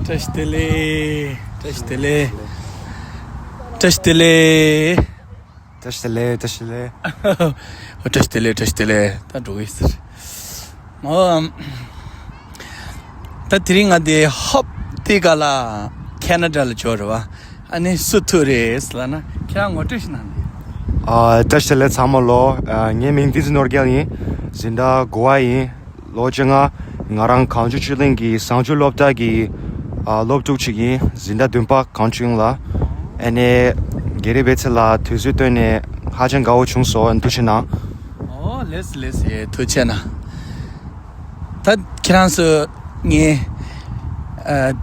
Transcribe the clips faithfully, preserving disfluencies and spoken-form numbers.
བཀྲ་ཤིས་བདེ་ལེགས། བཀྲ་ཤིས་བདེ་ལེགས། བཀྲ་ཤིས་བདེ་ལེགས། བཀྲ་ཤིས་བདེ་ལེགས། བཀྲ་ཤིས་བདེ་ལེགས། བཀྲ་ཤིས་བདེ་ལེགས། བཀྲ་ཤིས་བདེ་ལེགས། ད་འགྲོ་གི་ཟེར། ཨོ། ད་དེ་རིང་ང་དེ་ཧོབ་དེ་ག་ལ་ཁེ་ན་ཌ་ལ་འབྱོར་རེད་བ། ཨ་ནི་སུ་ཐུག་རེད་ལབ་ན་ཁྱེད་རང་ངོ་སྤྲོད་ཞིག་གནང་དེ། ཨ། བཀྲ་ཤིས་བདེ་ལེགས་ཚང་མ་ལོ། ཨ། ངའི་མིང་བསྟན་འཛིན་ནོར་རྒྱལ་ཡིན། འཛིན་གྲྭ་དགུ་པ་ཡིན། ལོ་བཅོ་ལྔ། ང་རང་གངས་ལྗོངས་ཆོས་གླིང་གི་བཟང་སྤྱོད་སློབ་གྲྭ་གི། ཨ། སློབ་ཕྲུག་ཅིག་ཡིན། འཛིན་གྲྭ་བདུན་པ་གངས་ལྗོངས་ལ། ཨ་ནི་རྒན་རབས་པའི་ཚེ་ལ་དུས་ཚོད་བཏོན་ནས་ཧ་ཅང་དགའ་བོ་བྱུང་སོང་། ཐུགས་རྗེ་གནང་། ཨོ་ལེས་ལེས། ཐུགས་རྗེ་གནང་། ད་ཁྱེད་རང་ཚོ་ངས། ཨ།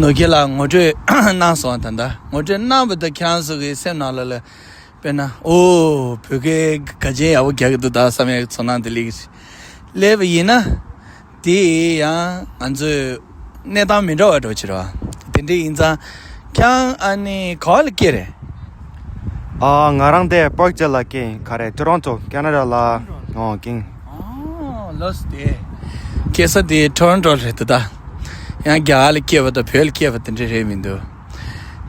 ནོར་རྒྱས་ལ་ངོ་སྤྲོད་གནང་སོང་། ད་ལྟ་ངོ་སྤྲོད་གནང་བ་དང་ཁྱེད་རང་ཚོ་གི་སེམས་ནང་ལ་ལ། དཔེར་ན། ཨོ། བོད་སྐད་ག་ཅན་ཡག་པོ་རྒྱག་གི་འདུག་ད་བསམ་ཡག་གི་ཚོར་སྣང་དེ་སླེབས་ཀྱི་སླེབས་པ་ཡིན་ན། དེ་ཡང་ང་ཚོའི་གནས་སྟངས་མི་འདྲ་བ་འགྲོ་ཕྱིར་བ། དེ་འདྲ་ཡིན་ཙང་། ཁྱེད་རང་ཨ་ནི་ག་བ་ལ་སྐྱེས་རེད། ཨ། ང་རང་དེ་པར་ཀ་ཌེལ་ལ་སྐྱེས་ཡིན། ག་རེ། ཊོ་རོན་ཊོ་ཁེ་ན་ཌ་ལ། ཨོ། སྐྱེས་ཡིན། ཨོ། ལགས་སོ། དེ་སྐྱེས་ས་དེ་ཊོ་རོན་ཊོ་རེད་འདུག་ད། ཡང་རྒྱ་གར་ལ་སྐྱེས་པ་དང་བོད་ལ་སྐྱེས་པ་དེ་འདྲ་རེད་མི་འདུག་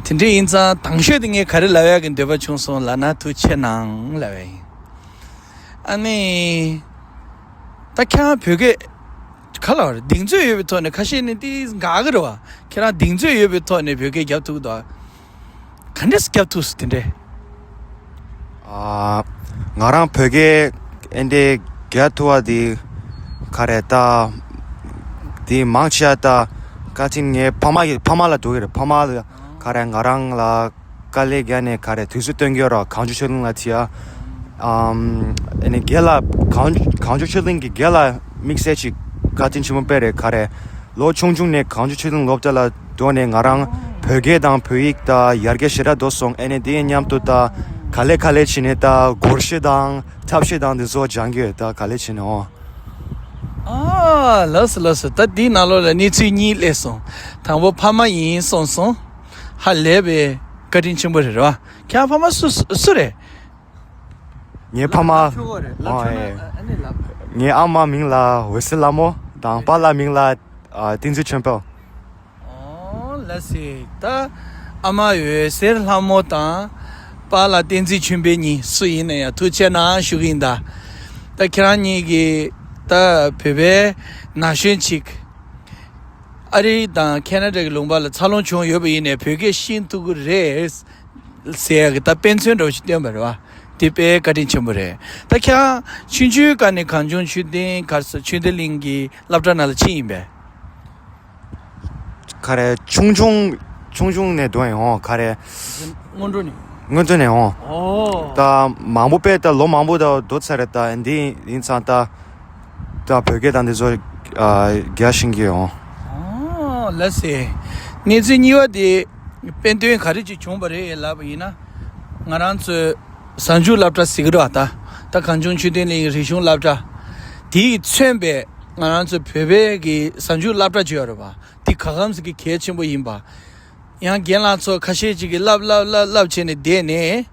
དེ་འདྲ་ཡིན་ཙང་དང་ཤོས་དེ་ངས་ག་རེ་ལབ་ཡག་གི་འདོད་པ་བྱུང་སོང་ལབ་ན། ཐུགས་རྗེ་གནང་ལབ་ཡག་ཡིན། ཨ་ནི། ད་ཁྱེད་རང་བོད་སྐད་ག་ལ་བར་གདེང་ཚོད་ཡོད་པའི་ཐོག་ནས། ཁ་ཤས་ནི་ཏིས་འགག་གི་རེད་བ། ཁྱེད་རང་གདེང་ཚོད་ཡོད་པའི་ཐོག་ནས་བོད་སྐད་རྒྱབ་ཐུབ་ཀྱི་འདུག་ག་ག་འདྲས་རྒྱབ་ཐུབ་སོང་དེ་འདྲས། ཨ། ང་རང་བོད་སྐད་ཨེ་འདྲས་རྒྱག་ཐུབ་པ་དེ་ག་རེ། ད་དེ་མང་ཆེ་བ་ད་བཀའ་དྲིན་ངའི་ཕ་མ་ཡི་ཕ་མ་ལ་འགྲོ་གི་རེད། ཕ་མ་ལ་ག་རེ་ང་རང་ལ་དཀའ་ལས་བརྒྱབ་ནས་ག་རེ་དུས་ཚོད་སྟོན་གྱི་ཡོད་ར། གངས་ལྗོངས་ཆོས་གླིང་ལ་བྱས། ཨམ། ཨ་ནི་རྒན་ལགས། གངས་གངས་ལྗོངས་ཆོས་གླིང་གི་རྒན་ལགས་དམིགས་བསལ་ཅིག་བཀའ་དྲིན་ཆེན་པོ་དཔེ་རེད། ག་རེ། ལོ་ཆུང་ཆུང་ནས་གངས་ལྗོངས་ཆོས་གླིང་སློབ་གྲྭ་ལ་འགྲོ་ནས་ང་རང་བོད་སྐད་དང་བོད་ཡིག་ད་ཡར་རྒྱས་ཞེ་དྲག་འགྲོ་སོང་། ཨ་ནི་དེའི་མཉམ་དུ་ད་ག་ལེ་ག་ལེ་བྱས་ནས་ད་སྒོར་གཞས་དང་འཁྲབ་གཞས་དང་འདི་ཚོ་སྦྱང་གི་ཡོད། ད་ག་ལེ་བྱས་ནས། ཨོ། ཨ། ལགས་སོ་ལགས་སོ། ད་འདིའི་ནང་ལོགས་ལ་གནས་ཚུལ་གཉིས་སླེབས་སོང་། དང་པོ་ཕ་མ་ཡིན་གསུངས་སོང་། ཧ་ལས་པའི་བཀའ་དྲིན་ཆེན་པོ་རེད་ར། ཁྱེད་རང་ཕ་མ་སུ་སུ་རེད། ངའི་ཕ་མ། ལབ་ཆོག་གི་རེད། ལབ་ཨ་ཆོག་ན། ཨེ། ཨ་ནི་ལབ། ངའི་ཨ་མ་མིང་ལ་འོད་ཟེར་ལྷ་མོ་དང་། པཱ་ལགས་མིང་ལ། ཨ། བསྟན་འཛིན་ཆོས་འཕེལ། ཨོ་ལགས་སེ། ད་ཨ་མ་འོད་ཟེར་ལྷ་མོ་དང་པཱ་ལགས་བསྟན་འཛིན་ཆོས་འཕེལ་གཉིས་སུ་ཡིན་ན་ཡང་ཐུགས་རྗེ་གནང་ཞུ་གི་ཡིན་ད། ད་ཁྱེད་རང་གཉིས་ཀྱིས་ད་བོད་པའི་ན་གཞོན་ཅིག་ཨ་རི་དང་ཁེ་ན་ཌ་གི་ལུང་པ་ལ་འཚར་ལོངས་བྱུང་ཡོད་པ་ཡིན་ནའི་བོད་སྐད་ཤེས་ཐུབ་ཀྱི་རེད་ཟེར་ཡག་གི་ད་དཔེ་མཚོན་འདྲ་བོ་ཞིག་བསྟན་པ་རེད་བ། དེ་དཔེ་བཀའ་དྲིན་ཆེན་པོ་རེད། ད་ཁྱེད་རང་ཆུང་ཆུང་སྒང་ནས་གངས་ལྗོངས་ཆོས་ལྡན་ག་རེ་ཟེར། ཆོས་ལྡན་གླིང་གི་སློབ་གྲྭ་ནང་ལ་ཕྱིན་ཡིན་པས། ག་རེ། ཆུང་ཆུང་ཆུང་ཆུང་ནས་འགྲོ་ཡིན། འོ། ག་རེ། སྔོན་འགྲོ་ནས། སྔོན་འགྲོ་ནས། འོ། ཨོ། ད་མང་པོ་དཔེ་ད་ལོ་མང་པོ་ད་འགྲོ་ཚར་རེད། ད་འདི་ཡིན་ཙང་ད་ད་བོད་སྐད་དང་འདི་ཚོ། ཨ། རྒྱག་ཤེས་ཀྱི་ཡོད། ཨོ་ལགས་སེ། གནས་ཚུལ་གཉིས་པ་དེ་དཔེ་སྟོན་ག་རེ་ཅིག་བྱུང་བ་རེད་ལབ་པ་ཡིན་ན། ང་རང་ཚོའི་གཟའ་མཇུག་སློབ་གྲྭ་ཟེར་གྱི་རེད་བ། ད་ད་གངས་ལྗོངས་ཆོས་ལྡན་གླིང་རིག་གཞུང་སློབ་གྲྭ་དེས་མཚོན་པའི་ང་རང་ཚོ་བོད་པའི་གི་གཟའ་མཇུག་སློབ་གྲྭ་ཅིག་ཡོད་རེད་བ། དེ་ག་གམ་ཟིག་གི་གལ་ཆེན་པོ་ཡིན་པ། ཡང་རྒན་ལགས་ཚོ་ཁ་ཤས་ཅིག་གིས་བསླབ་བསླབ་བསླབ་བསླབ་བྱས་ནས་བསྡད་ནས།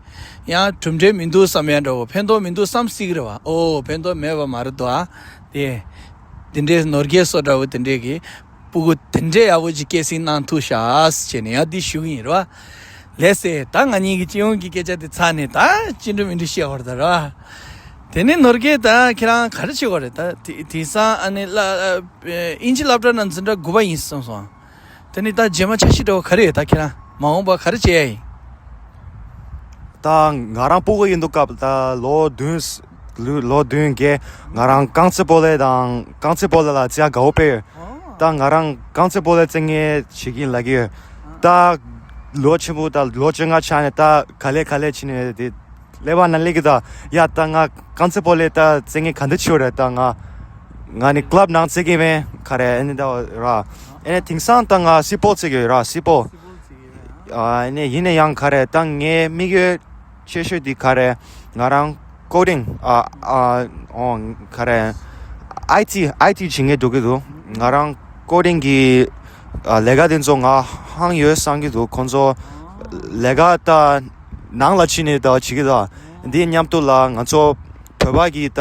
ཡང་གྲུབ་འབྲས་མི་འདུག་བསམ་ཡ་འདྲ་བོ། ཕན་ཐོགས་མི་འདུག་བསམ་སྲིད་ཀྱི་རེད་བ། ཨོ། ཕན་ཐོགས་མེད་པ་མ་རེད་དོ། ཨ། དེ། དེ་འདྲའི་ནོར་རྒྱས་སོགས་འདྲ་བོ་དེ་འདྲས་ཀྱིས་སྤུ་གུ་དེ་འདྲའི་ཡག་པོ་ཅིག་སྐྱེད་སྲིང་གནང་ཐུབ་ཤག་ཟེར་ནས་ཡང་འདི་ཞུ་གི་ཡིན་རེད་བ། ལགས་སེ། ད་ང་གཉིས་ཀྱི་སྤྱི་ཡོངས་ཀྱི་སྐད་ཆ་དེ་ཚར་ནས། ད་ཅི་འདྲ་མི་འདྲ་བཤད་དགོས་རེད་ད་ར། དེ་ནས་ནོར་རྒྱས། ད་ཁྱེད་རང་ག་རེ་བྱེད་དགོས་རེད། ད་དེ་དེང་སང་ཨ་ནི་ལ་ཨིན་ཇི་སློབ་གྲྭ་ནང་འཛིན་གྲྭ་དགུ་པ་ཡིན་གསུངས་སོང་། དེ་ནི་ད་རྗེས་མ་འཆར་གཞི་འདྲ་བོ་ག་རེ་ཡོད། ད་ཁྱེད་རང་མ་འོངས་པ་ག་རེ་བྱེད་ཡ་ཡིན། ད་ང་རང་སྤུ་གུ་ཡིན་དུས་སྐབས་ད་ལོ་བདུན། ལོ་བདུན་བརྒྱད། ང་རང་རྐང་རྩེད་སྤོ་ལོ་དང་། རྐང་རྩེད་སྤོ་ལོ་ལ་རྩེ་ཡ་དགའ་བོ་དཔེ་ཡོད། ཨོ། ད་ང་རང་རྐང་རྩེད་སྤོ་ལོ་རྩེ་མཁན་བྱེད་ཀྱིན་ལབ་ཀྱི་ཡོད། ད་ལོ་ཆེན་པོ་ད་ལོ་བཅོ་ལྔ་ཆགས་ནས་ད་ག་ལེ་ག་ལེ་བྱས་ནས་དེ་ཀླད་པ་ནང་སླེབས་ཀྱི། ད་ཡ་ད་ང་རྐང་རྩེད་སྤོ་ལོ་ད་རྩེ་མཁན་ག་འདྲ་བྱེད་དགོས་རེད། ད་ང་ང་ནི་ཀླབ་ནང་རྩེ་གི་མེད། ག་རེ། ཨ་ནི་ད་ར། ཨ་ནི་དེང་སང་ད་ང་སི་པོ་རྩེ་གི་ཡོད་ར། སི་པོ། ཨ་ནི་ཡིན་ན་ཡང་ག་རེ། ད་ངའི་དམིགས་ཡུལ་ཆེ་ཤོས་དེ་ག་རེ། ང་རང་ཀོ་ཌིང་། ཨ་ཨ་ཨོ་ག་རེ། ཨའི་ཊི་ཨའི་ཊི་བྱེད་མཁན་འགྲོ་གི་འདུག་ང་རང་ཀོ་ཌིང་གི་ཨ་ལས་ཀ་དེ་ཚོ་ང་ཧང་ཡོད་བསམ་གྱི་འདུག་ཁོང་ཚོ་ལས་ཀ་ད་ནང་ལ་ཕྱིན་ནས་ད་བྱེད་ཀྱི་འདུག་འདིའི་མཉམ་དུ་ལ་ང་ཚོ་བོད་པ་གི་ད་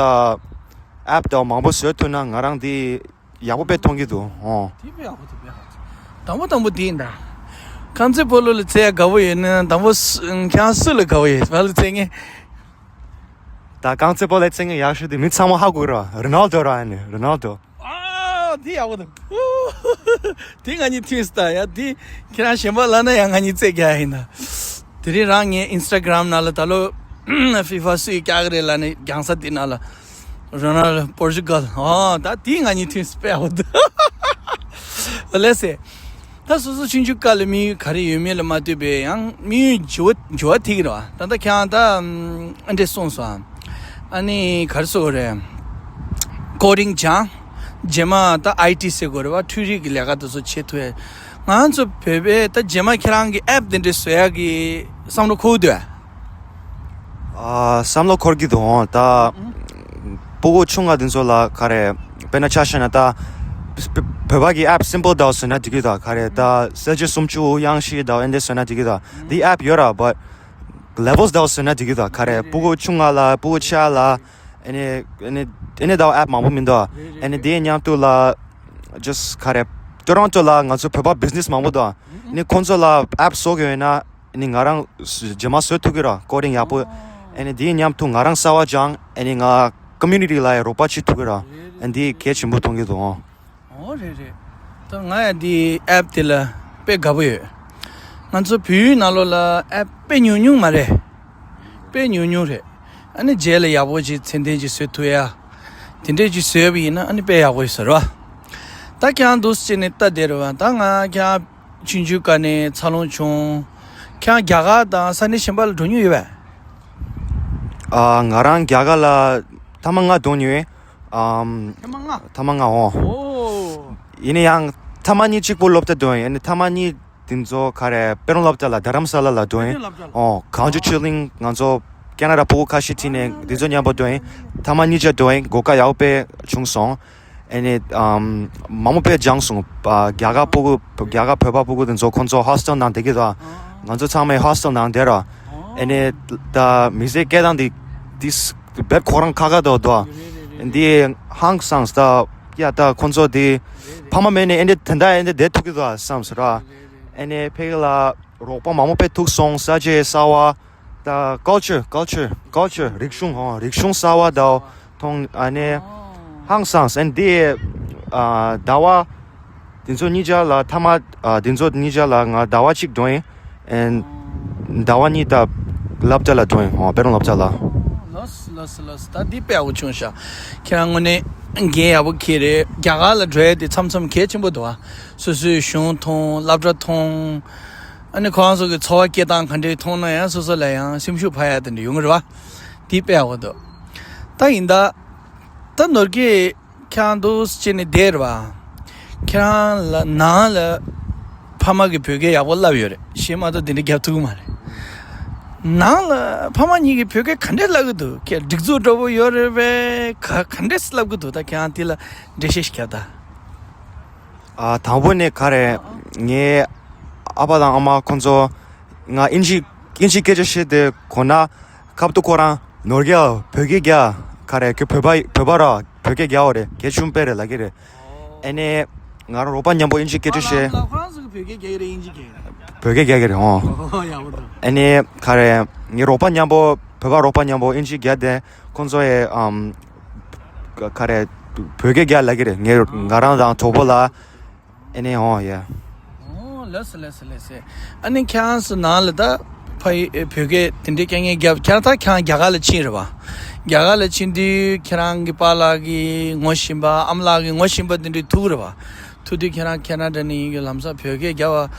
ཨེབ་ད་མང་པོ་བཟོས་ཐུབ་ན་ང་རང་འདི་ཡག་པོ་དཔེ་མཐོང་གི་འདུག་ཨོ། དེ་དཔེ་ཡག་པོ་འདུག་དཔེ་ཡག་པོ་འདུག་དང་པོ་དང་པོ་དེ་ཡིན་ད། རྐང་རྩེད་སྤོ་ལོ་ལ་རྩེ་ཡ་དགའ་པོ་ཡོད་ན་དང་པོ་སུ་ཁྱེད་རང་སུ་ལ་དགའ་པོ་ཡོད་བ་ལ་རྩེ་ངེས། ད་རྐང་རྩེད་སྤོ་ལོ་རྩེ་ངེས་ཡག་ཤོས་དེ་མི་ཚང་མ་ཧ་གོ་ར་རོ་ནལ་ཌོ་ར་ཨ་ནི་རོ་ནལ་ཌོ། ཨ་དེ་ཡག་པོ་འདུག་དེ་ང་གཉིས་མཐུན་སྟ་ཡ་དེ་ཁྱེད་རང་གཞན་པ་ལ་ན་ཡང་ང་གཉིས་རྩེ་རྒྱག་ཡིན་ད། དེ་རིང་རང་ངས་ཨིན་སི་ཊ་གྷ་རམ་ནང་ལ་ད་ལོ་ཧྥི་ཧྥ་སུས་རྒྱག་གི་རེད་ལ་ནི་རྒྱང་ས་དེ་ནང་ལ། རོ་ནལ་པོར་ཅུ་གལ། ཨོ་ད་དེ་ང་གཉིས་མཐུན་སྤེལ་འོ་ད། ལེ་སེ། ད་སོ་སོ་ཆུང་ཆུང་སྐབས་ལ་དམིགས་ཡུལ་ག་རེ་ཡོད་མེད་ལ་མ་ལྟོས་པའི་ཡང་དམིགས་ཡུལ་འགྱུར་བ་འགྱུར་བ་ཐེབས་ཀྱི་རེད་བ། ད་ལྟ་ཁྱེད་རང་ད་ཨ་འདྲས་གསུངས་སོང་། ཨ་ནི་ག་རེ་ཟེར་དགོས་རེད། ཀོ་ཌིང་སྦྱངས། རྗེས་མ་ད་ཨའི་ཊི་ཟེར་དགོས་རེད་བ། འཕྲུལ་རིག་གི་ལས་ཀ་དེ་ཚོ་བྱེད་ཐུབ་ཡ། ང་ཚོ་བོད་པས་ད་རྗེས་མ་ཁྱེད་རང་གི་ཨེབ་དེ་འདྲས་བཟོ་ཡ་གི་བསམ་བློ་འཁོར་འདུག་ཨ། བསམ་བློ་འཁོར་གྱི་འདུག་ད་ཨུ། སྤུ་གུ་ཆུང་ང་དེ་ཚོ་ལ་ག་རེ། དཔེར་ན་ཆ་བཞག་ན་ད་བོད་པ་གི་ཨེབ་སིམ་པལ་འདྲ་བོ་བཟོས་ན་འགྲིག་གི་འདུག་ག་རེ། ད་གསལ་བྱེད་སུམ་ཅུ་དབྱངས་བཞི་དང་ཨེ་འདྲས་བཟོས་ན་འགྲིག་གི་འདུག་འདི་ཨེབ་ཡོད་ར་བཊ་ལེ་ཝལ་འདྲ་བོ་བཟོས་ན་འགྲིག་གི་འདུག་ག་རེ། སྤུ་གུ་ཆུང་ང་ལ་སྤུ་གུ་ཆེ་ལ་ཨེ་ནི་ཨེ་ནི་ཨེ་ནི་འདྲ་བོ་ཨེབ་མང་པོ་མི་འདུག་ཨེ་ནི་དེའི་མཉམ་དུ་ལ་ཇ་སི་ག་རེ། ཊོ་རོན་ཊོ་ལ་ང་ཚོ་བོད་པ་བི་ཛི་ནེ་སི་མང་པོ་འདུག་ཨེ་ནི་ཁོང་ཚོ་ལ་ཨེབ་བཟོ་གི་ཡོད་ན། ཨ་ནི་ང་རང་རྗེས་མ་བཟོ་ཐུབ་ཀྱི་ར་ཀོ་ཌིང་ཡག་པོ། ཨ་ནི་དེའི་མཉམ་དུ་ང་རང་གསར་པ་སྦྱངས། ཨ་ནི་ང་ཀོ་མུ་ནི་ཊི་ལ་ཡང་རོགས་པ་བྱེད་ཐུབ་ཀྱི་ར། ཨ་ནི་དེ་གལ་ཆེན་པོ་མཐོང་གི་འདུག་ཨོ་རེད་རེད། ད་ང་ཡང་དེའི་ཨེབ་དེ་ལ་དཔེ་དགའ་པོ་ཡོད། ང་ཚོ་བོད་ཡིག་ནང་ལོགས་ལ་ཨེབ་དཔེ་ཉུང་ཉུང་མ་རེད། དཔེ་ཉུང་ཉུང་རེད། ཨ་ནི་རྗེས་ལ་ཡག་པོ་ཅིག་ཚད་ལྡན་ཅིག་བཟོ་ཐུབ་ཡ། དེ་འདྲས་ཅིག་བཟོས་པ་ཡིན་ན་ཨ་ནི་དཔེ་ཡག་པོ་ཡོད་ས་རེད་བ། ད་ཁྱེད་རང་འདུག་སེ་བྱས་ནས་ལྟ་བསྡད་རེད་བ། ད་ང་ཁྱེད་རང་ཆུང་ཆུང་སྐབས་ནས་འཚར་ལོངས་བྱུང་། ཁྱེད་རང་རྒྱ་གར་དང་ས་གནས་གཞན་པ་ལ་འགྲོ་མྱོང་ཡོད་པས། ཨ། ང་རང་རྒྱ་གར་ལ་ཐེངས་མ་ལྔ་འགྲོ་མྱོང་ཡོད། ཨམ། ཐེངས་མ་ལྔ། ཐེངས་མ་ལྔ་འོང་། ཨོ། ཡིན་ན་ཡང་ཐེངས་མ་གཉིས་གཅིག་པོ་སློབ་གྲྭ་འགྲོ་ཡིན། ཡིན་ན་ཐེངས་མ་གཉིས་དེ་ཚོ་ག་རེ། དཔེ་རང་སློབ་གྲྭ་ལ་རྡ་རམ་ས་ལ་ལ་འགྲོ་ཡིན། དཔེ་རང་སློབ་གྲྭ་ལ། ཨོ། གངས་ལྗོངས་ཆོས་གླིང་ང་ཚོ་ཁེ་ན་ཌ་སྤུ་གུ་ཁ་ཤས་ཁྲིད་ནས་དེ་ཚོ་མཉམ་པོ་འགྲོ་ཡིན། ཐེངས་མ་གཉིས་ཆ་འགྲོ་ཡིན། གོ་སྐབས་ཡག་པོ་དཔེ་བྱུང་སོང་། ཨ་ནི་ཨམ། མང་པོ་དཔེ་སྦྱངས་སོང་། ཨ། རྒྱ་གར་སྤུ་གུ་རྒྱ་གར་བོད་པ་སྤུ་གུ་དེ་ཚོ་ཁོང་ཚོ་ཧོ་སི་ཊེལ་ནང་བསྡད་ཀྱི་འདུག་ང་ཚོ་ཚང་མས་ཧོ་སི་ཊེལ་ནང་བསྡད་ར། ཨ་ནི་ད་མི་ཚེ་སྐྱེལ་སྟངས་དེ་དེ་རྦད་ཁོ་རང་ཁག་ཁག་འདུག་འདུག་འདི་ཧང་སངས་ད། ཡ་ད་ཁོང་ཚོ་དེ་ཕ་མ་མེད་ནས་ཨེ་འདྲ་དེ་འདྲ་ཨེ་འདྲ་བསྡད་ཐུབ་ཀྱི་འདུག་བསམ་སོང་ར། ཨ་ནི་ཕ་གི་ལ་རོགས་པ་མང་པོ་དཔེ་ཐུག་སོང་། ས་ཆ་གསར་པ། ད་ཀལ་ཅར་ཀལ་ཅར་ཀལ་ཅར་རིག་གཞུང་། ཧོ། རིག་གཞུང་གསར་པ་དང་མཐོང་། ཨ་ནི་ཧང་སངས། ཨ་ནི་དེ་ཨ་ཟླ་བ་དེ་ཚོ་གཉིས་ཆ་ལ་ཐེངས་མ། ཨ། དེ་ཚོ་གཉིས་ཆ་ལ་ང་ཟླ་བ་གཅིག་འགྲོ་ཡིན། ཨ་ནི་ཟླ་བ་གཉིས་ད་སློབ་གྲྭ་ལ་འགྲོ་ཡིན། ཨོ། དཔེ་རང་སློབ་གྲྭ་ལ། ལགས་སོ་ལགས་སོ་ལགས་སོ། ད་འདི་དཔེ་ཡག་པོ་བྱུང་ཤག་ཁྱེད་རང་དངོས་གནས་འགན་ཡག་པོ་འཁྱེར་རེད། རྒྱ་གར་ལ་འགྲོ་ཡ་དེ་མཚམས་མཚམས་གལ་ཆེན་པོ་འདུག་ཨ། སོ་སོའི་གཞུང་མཐོང་། སློབ་གྲྭ་མཐོང་། ཨ་ནི་ཁོ་རང་ཚོ་གི་འཚོ་བ་སྐྱེལ་སྟངས་ག་འདྲས་མཐོང་ན་ཡང་སོ་སོ་ལ་ཡང་སེམས་ཤུགས་འཕར་ཡ་དེ་འདྲ་ཡོང་གི་རེད་བ། དེ་དཔེ་ཡག་པོ་འདུག་ད་ཡིན་ད། ད་ནོར་གྱིས་ཁྱེད་རང་འདུག་སེ་བྱས་ནས་བསྡད་རེད་བ། ཁྱེད་རང་ལ་ནང་ལ་ཕ་མ་གིས་བོད་སྐད་ཡག་པོ་བསླབས་ཡོད་རེད། གཞན་མ་གཏོགས་དེ་འདྲ་རྒྱབ་ཐུབ་ཀྱི་མ་རེད། ནང་ལ་ཕ་མ་གཉིས་ཀྱིས་བོད་སྐད་ག་འདྲས་བསླབ་ཀྱི་འདུག་ཁྱེད་སྒྲིག་འཛུགས་འདྲ་པོ་ཡོད་རེད་པས། ག་ག་འདྲས་བསླབ་ཀྱི་འདུག་ད་ཁྱེད་རང་དེ་ལ་འགྲེལ་བཤད་ཞིག་རྒྱབ་ད། ཨ། དང་པོ་ནས་ག་རེ། ངའི་ཨ་ཕ་དང་ཨ་མ་ཁོང་ཚོ་ང་ཨིན་ཇི་ཨིན་ཇི་སྐད་ཆ་བཤད་དེ་གོ་ན། ཁབ་ཏུ་ཁོ་རང་ནོར་གྱལ་བོད་སྐད་རྒྱག་ག་རེ། ཁྱོད་བོད་པ་བོད་པ་ར། བོད་སྐད་རྒྱག་འོ་རེད། གལ་ཆུང་པས་རེད་ལབ་ཀྱི་རེད། ཨ་ནི་ང་རང་རོགས་པ་མཉམ་པོ་ཨིན་ཇི་སྐད་ཆ་བཤད། ཁོ་རང་ཚོ་གི་བོད་སྐད་རྒྱག་གི་རེད། ཨིན་ཇི་རྒྱག་གི་རེད། བོད་སྐད་རྒྱག་གི་རེད། ཨོ། ཨོ། ཡག་པོ་འདུག་ཨ་ནི་ག་རེ། ངའི་རོགས་པ་མཉམ་པོ་བོད་པ་རོགས་པ་མཉམ་པོ་ཨིན་ཇི་རྒྱག་དེ་ཁོང་ཚོ་ཡི་ཨམ། ག་ག་རེ། བོད་སྐད་རྒྱག་ལབ་ཀྱི་རེད། ངའི་ང་རང་དང་གྲོགས་པོ་ལ། ཨ་ནི་ཨོ་ཡ། ཨོ་ལགས་སོ་ལགས་སོ་ལགས་སོ། ཨ་ནི་ཁྱེད་རང་ཚོ་ནང་ལ་ད་ཕ་ཡི་བོད་སྐད་དེ་འདྲའི་སྐད་ངན་རྒྱབ། ཁྱེད་རང་ད་ཁྱེད་རང་རྒྱ་གར་ལ་ཕྱིན་རེད་བ། རྒྱ་གར་ལ་ཕྱིན་དུས་ཁྱེད་རང་གི་པཱ་ལགས་ཀྱིས་ངོ་ཤེས་པ། ཨ་མ་ལགས་ཀྱིས་ངོ་ཤེས་པ་དེ་འདྲའི་ཐུག་རེད་བ། ཐུག་དུས་ཁྱེད་རང་ཁེ་ན་ཌ་ནས་ཡིན་གྱི་ལམ་སང་བོད་སྐད་རྒྱབ་པ།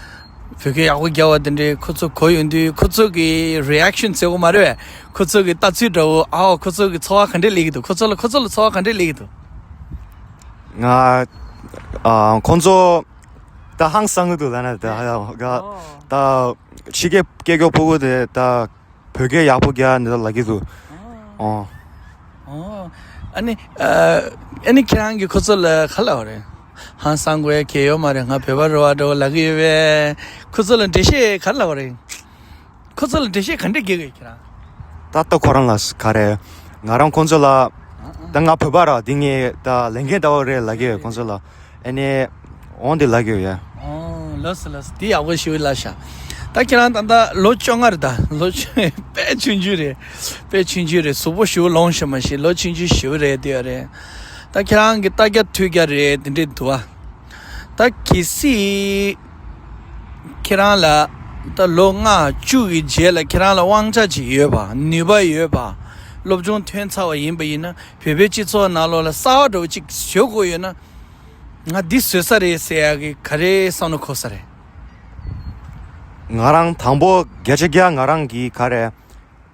བོད་སྐད་ཡག་པོ་རྒྱབ་པ་དེ་འདྲའི་ཁོ་ཚོ་གོ་ཡོང་དུས་ཁོ་ཚོ་གི་རི་ཨེག་ཤན་ཟེར་དགོས་མ་རེད་བས། ཁོ་ཚོ་གི་ལྟ་ཚུལ་འདྲ་བོ། ཨའོ་ཁོ་ཚོ་གི་འཚོ་བ་ག་འདྲས་སླེབས་ཀྱི་འདུག་ཁོ་ཚོ་ལ་ཁོ་ཚོ་ལ་འཚོ་བ་ག་འདྲས་སླེབས་ཀྱི་འདུག་ང་། ཨ། ཁོང་ཚོ་ད་ཧང་སང་གི་འདུག་ལབ་ན་ད་ཧ་ཡང་ག་ད་ཕྱི་རྒྱལ་སྐད་སྐྱོ་ཕྲུ་གུ་དེ་ད་བོད་སྐད་ཡག་པོ་རྒྱག་འདི་ལ་ལབ་ཀྱི་འདུག་ཨོ། ཨོ། ཨ་ནི་ཨ། ཨ་ནི་ཁྱེད་རང་གིས་ཁོ་ཚོ་ལ་ག་ལབ་པ་རེད། ཧང་སང་དགོས་ཡ་གལ་ཡོད་མ་རེད། ང་བོད་པ་རེད་བ་འདྲ་བོ་ལབ་ཀྱི་ཡོད་པས། ཁོ་ཚོ་ལ་འགྲེལ་བཤད་ག་ལབ་པ་རེད། ཁོ་ཚོ་ལ་འགྲེལ་བཤད་ག་འདྲས་རྒྱག་གི་ཡོད་ཁྱེད་རང་། ད་ལྟ་ཁོ་རང་ལ་ག་རེ། ང་རང་ཁོང་ཚོ་ལ། ཨ་ཨ། ད་ང་བོད་པ་ར། འདི་ངའི་ད་ལས་འགན་འདྲ་བོ་རེད་ལབ་ཀྱི་ཡོད་ཁོང་ཚོ་ལ། ཨ་ནི་འོང་དེ་ལབ་ཀྱི་ཡོད་ཡ། ཨོ་ ལགས་སོ་ལགས་སོ། དེ་ཡག་པོ་ཞེ་པོ་ལབ་ཤག་ད་ཁྱེད་རང་ད་ལྟ་ལོ་བཅོ་ལྔ་རེད། ད་ལོ་བཅོ་དཔེ་ཆུང་ཆུང་རེད། དཔེ་ཆུང་ཆུང་རེད། གཟུགས་པོ་ཞེ་པོ་ལོངས་ཤིག་མ་ཤེས། ལོ་ཆུང་ཆུང་ཞེ་པོ་རེད། དེ་ཡོད་རེད། ད་ཁྱེད་རང་གི་ལྟ་རྒྱ་ཐོས་རྒྱ་རེད། དེ་འདྲས་འདུག་ཨ། ད་གལ་སྲིད་ཁྱེད་རང་ལ་ད་ལོ་ལྔ་བཅུ་གི་རྗེས་ལ་ཁྱེད་རང་ལ་དབང་ཆ་ཅིག་ཡོད་པ། ནུས་པ་ཡོད་པ། སློབ་སྦྱོང་ཐོན་ཚར་བ་ཡིན་པ་ཡིན་ན། བོད་པའི་སྤྱི་ཚོགས་ནང་ལོགས་ལ་གསར་བ་འདྲ་བོ་ཅིག་བཟོ་དགོས་ཡོད་ན། ང་འདི་བཟོས་ས་རེད་ཟེར་ཡག་གི་ག་རེ་བསམ་བློ་འཁོར་ས་རེད། ང་རང་དང་པོ་བརྒྱ་ཆ་བརྒྱ་ང་རང་གི་ག་རེ།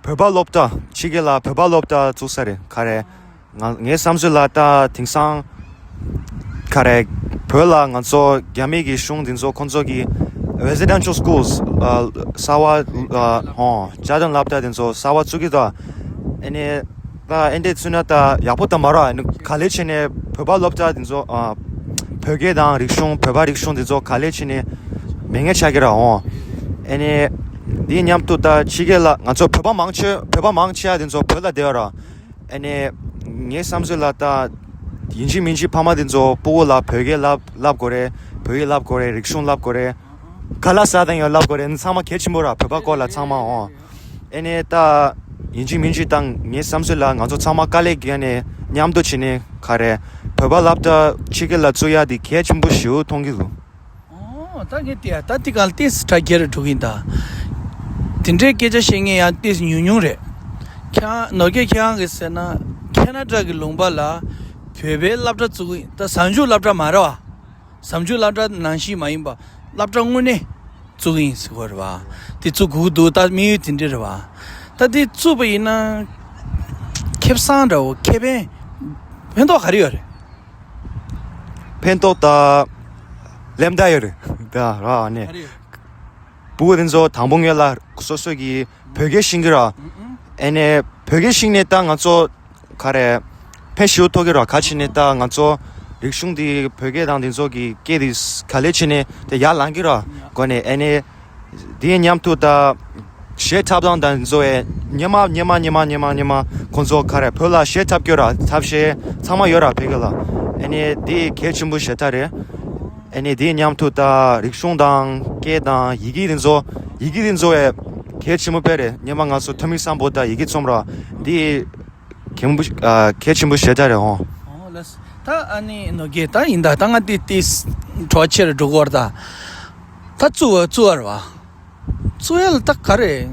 བོད་པ་སློབ་གྲྭ་ཕྱི་རྒྱལ་ལ་བོད་པ་སློབ་གྲྭ་བཙུགས་ས་རེད། ག་རེ། ང་ངའི་བསམ་ཚུལ་ལ་ད་དེང་སང་ག་རེ། བོད་ལ་ང་ཚོ་རྒྱ་མི་གི་གཞུང་འདི་ཚོ་ཁོང་ཚོ་གི་residential schools ཨ་གསར་བ་ཨ་ཧོ་བཅའ་སྡོད་སློབ་གྲྭ་འདི་ཚོ་གསར་བ་བཙུགས་ཀྱི་འདུག་ཨ་ནི་ད་ཨེ་འདྲས་བཙུགས་ན་ད་ཡག་པོ་ད་མ་རེད། ཨ་ནི་ག་ལེ་བྱས་ནས་བོད་པ་སློབ་གྲྭ་འདི་ཚོ་ཨ་བོད་སྐད་དང་རིག་གཞུང་། བོད་པ་རིག་གཞུང་འདི་ཚོ་ག་ལེ་བྱས་ནས་མེད་མཁན་ཆགས་ཀྱི་རེད། ཨོ་ཨ་ནི་འདི་མཉམ་དུ་ད་ཕྱི་རྒྱལ་ལ་ང་ཚོ་བོད་པ་མང་ཆེ་བོད་པ་མང་ཆེ་བ་འདི་ཚོ་བོད་ལ་བསྡད་ཡོད་རེད། ཨ་ནི་ངའི་བསམ་ཚུལ་ལ་ད་ཡིན་གཅིག་མིན་གཅིག་ཕ་མ་འདི་ཚོ་སྤུ་གུ་ལ་བོད་སྐད་བསླབ་བསླབ་དགོས་རེད། བོད་ཡིག་བསླབ་དགོས་རེད། རིག་གཞུང་བསླབ་དགོས་རེད། ག་ལ་ས་དང་ཡང་བསླབ་དགོས་རེད། འདི་ཚང་མ་གལ་ཆེན་པོ་ར། བོད་པ་སྐོར་ལ་ཚང་མ་འོང་། ཨེ་ནས་ད་ཡིན་གཅིག་མིན་གཅིག་དང་ངའི་བསམ་ཚུལ་ལ་ང་ཚོ་ཚང་མ་དཀའ་ལས་བརྒྱབ་ནས་མཉམ་དུ་བྱས་ནས་ག་རེ། བོད་པ་སློབ་གྲྭ་ཕྱི་རྒྱལ་ལ་བཙུགས་ཡ་འདི་གལ་ཆེན་པོ་ཞེ་པོ་མཐོང་གི་འདུག་ཨོ་ད་ངས་དེ་ད་དེ་གང་ལྟས་སུ་དྲ་རྒྱ་རུ་འགྲོ་གི་ཡིན་ད། དེ་འདྲའི་སྐད་ཆ་བཤད་མཁན་ཡང་ཏོག་ཙམ་ཉུང་ཉུང་རེད། ཁྱེད་རང་ནོར་རྒྱས་ཁྱེད་རང་གིས་ཟེར་ན་ཁེ་ན་ཌ་གི་ལུང་པ་ལ་བོད་པའི་སློབ་གྲྭ་བཙུགས་གི་ཡིན་ད། གཟའ་མཇུག་སློབ་གྲྭ་མ་རེད་བ། གཟའ་མཇུག་སློབ་གྲྭ་ནང་བཞིན་མ་ཡིན་པ། སློབ་གྲྭ་དངོས་གནས་བཙུགས་ཀྱི་ཡིན་ཟེར་གྱི་ཡོད་རེད་བ། དེ་བཙུགས་དགོས་ཀྱི་འདུག་ད་དམིགས་ཡུལ་དེ་འདྲ་རེད་བ། ད་དེ་བཙུགས་པ་ཡིན་ན་ཁེ་བཟང་འདྲ་བོ་ཁེ་ཕན་ཕན་ཐོགས་ག་རེ་ཡོད་རེད། ཕན་ཐོགས་ད་ལེམ་ད་ཡོད་རེད་ད་ར་ནས། ག་རེ་ཡོད། སྤུ་གུ་དེ་ཚོ་དང་པོ་ངེད་ལ་སོ་སོ་གི་བོད་སྐད་ཤེས་ཀྱི་ར། ཨ་ནས་བོད་སྐད་ཤེས་ནས་ད་ང་ཚོ་ག་རེ། ཕན་ཞེ་པོ་ཐོགས་ཀྱི་ར། ག་ཅི་ནས་ད་ང་ཚོ་རིག་གཞུང་འདི་བོད་སྐད་དང་འདི་ཚོ་གི་སྐད་འདི་ག་ལེ་བྱས་ནས་དེ་ཡར་ལངས་ཀྱི་ར། གོ་ནས་ཨ་ནས་དེའི་མཉམ་དུ་ད་གཞས་འཁྲབ་སྟངས་དང་འདི་ཚོ་ཨེ་སྔོན་མ་སྔོན་མ་སྔོན་མ་སྔོན་མ་སྔོན་མ་ཁོང་ཚོ་ག་རེ་བོད་ལ་གཞས་འཁྲབ་ཀྱི་ར། འཁྲབ་གཞས་ཚང་མ་ཡོད་ར་བོད་སྐད་ལ། ཨ་ནས་དེ་གལ་ཆེན་པོ་ཞེ་དྲག་རེད། ཨ་ནི་དེའི་མཉམ་དུ་ད་རིག་གཞུང་དང་སྐད་དང་ཡི་གེ་དེ་ཚོ་ཡི་གེ་དེ་ཚོ་ཨེ་གལ་ཆེན་པོ་དཔེ་རེད། སྔོན་མ་ང་ཚོ་ཐོན་མི་སམ་བྷོ་ཊ་ཡི་གེ་རྩོམ་ར། འདི་གལ་པོ་ཨ་གལ་ཆེན་པོ་ཞེ་དྲག་རེད་འོང་། ཨོ་ལགས། ད་ཨ་ནི་ནོར་རྒྱས་ད་ཡིན་ད། ད་ང་དེ་དེ་གྲོགས་ཆེར་འགྲོ་གོ་ར། ད་ད་བཙུགས་བཙུགས་བར་བ། བཙུགས་ཡ་ལ་ད་ག་རེ།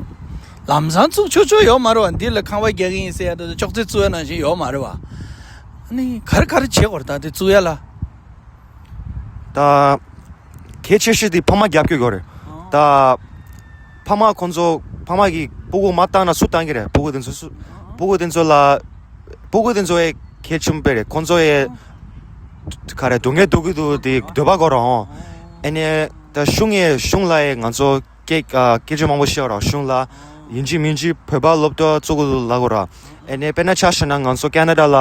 ལམ་སང་བཙུགས་ཆོག་ཆོག་ཡོད་མ་རེད་བ། འདི་ལ་ཁང་པ་རྒྱག་གི་ཡིན་ཟེར་ཡ་ད་ཅོག་ཙེ་བཙུགས་ཡ་ནང་བཞིན་ཡོད་མ་རེད་བ། ཨ་ནི་ག་རེ་ག་རེ་བྱེད་དགོས་རེད་ད་དེ་བཙུགས་ཡ་ལ། ད་གལ་ཆེ་ཤོས་དེ་ཕ་མ་རྒྱབ་སྐྱོར་དགོས་རེད། ད་ཕ་མ་ཁོང་ཚོ་ཕ་མ་གིས་སྤུ་གུ་མ་བཏང་ན་སུ་བཏང་གི་རེད། སྤུ་གུ་དེ་ཚོ་སུ་སྤུ་གུ་དེ་ཚོ་ལ་སྤུ་གུ་དེ་ཚོ་ཡི་གལ་ཆེན་པོ་རེད། ཁོང་ཚོ་ཡི་ག་རེ་སྡུག་བསྔལ་སྡུག་གི་འདུག་དེ་འདོད་པ་དགོས་རེད་འོང་། ཨ་ནི་ད་གཞུང་ཡི་གཞུང་ལ་ཡི་ང་ཚོ་སྐད་ཨ་སྐད་ཆ་མང་པོ་བཤད་རོགས། གཞུང་ལ་ཡིན་གཅིག་མིན་གཅིག་བོད་པ་སློབ་གྲྭ་བཙུགས་དགོས་འདུག་ལབ་དགོས་ར། ཨ་ནི་དཔེར་ན་ཆ་བཞག་ན་ང་ཚོ་ཀེ་ན་ཌ་ལ་